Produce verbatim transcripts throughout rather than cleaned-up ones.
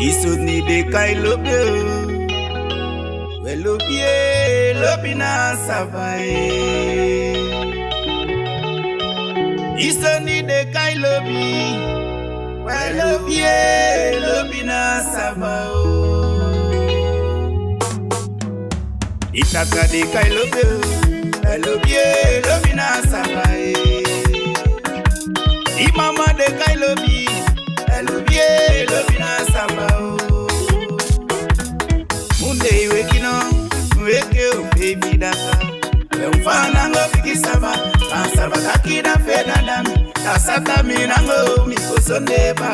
Isoni de kai lobi o. We lobi e, lobi na saba e. Isoni de kai lobi. We lobi e, lobi na saba o. Itata de kai lobi o. We lobi e, lobi na saba e. Imama de kai lobi. We lobi e, lobi na saba o. Munde iwe kino, iwe ke o baby data. We mfana ngo bigi saba, kan saba kakida fe dada mi, kasata mi nango mi kosonde ba.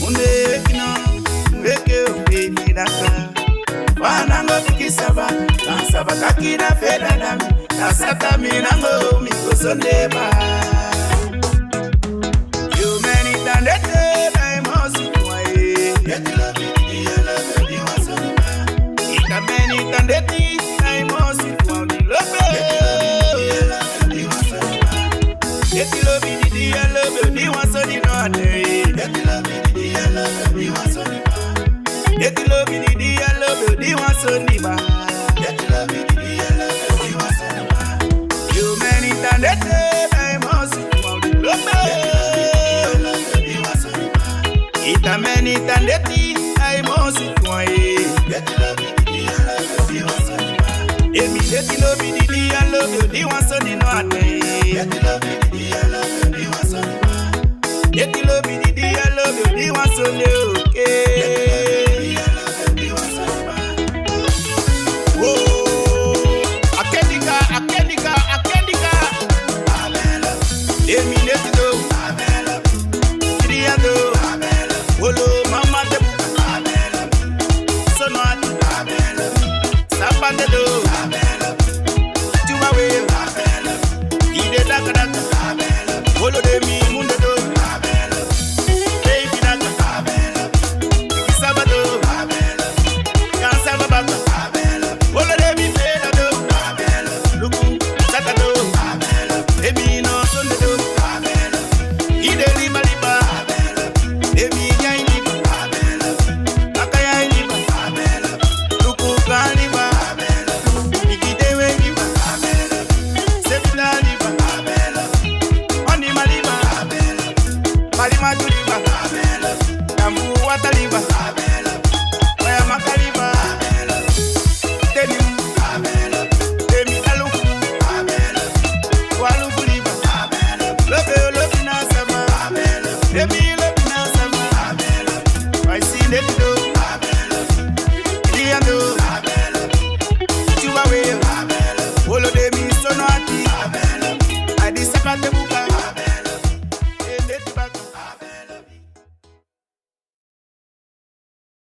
Munde iwe kino, iwe ke o baby data. Mfana ngo bigi saba, kan saba kakida fe dada mi, kasata mi nango mi kosonde ba. Yo many tandete dai mosi kwa e. Ita many tandete dai mosi kwa di lobe. Eti lobi di di a lobe di wa so di no ate. Eti lobi di di a lobe di wa so di ba. Eti lobi di di a lobe di wa so di ba. Eti lobi di di a lobe di wa so di ba. Yo many tandete dai mosi kwa di lobe. Ita many tandete dai mosi kwa e. Emi deti lobi di di a lobi di wa so di no ate. Deti lobi di di a lobi di wa so di ba. Deti lobi di di a lobi di wa so di oke. Oh, akedika, akedika, akedika. Emi deti do. Di a do. Wolo mama de. Sonwat. Sabande do. Tumawe. Ide daka daka. Wolo de mi munde do. Baby daka. Iki sabado. Kan sababaka. Wolo de mi fela do. Luku. Sata do. Emi no sonde do. Ide liba liba. Emi yai liba. Aka yai liba. Luku ka liba. Ikide we liba. Sebita liba. Oni maliba. Malima tu liba. Tambu wata liba. Oya maka liba. Teni. Emi alu. Walu liba. Lobe lobe na sama. Emi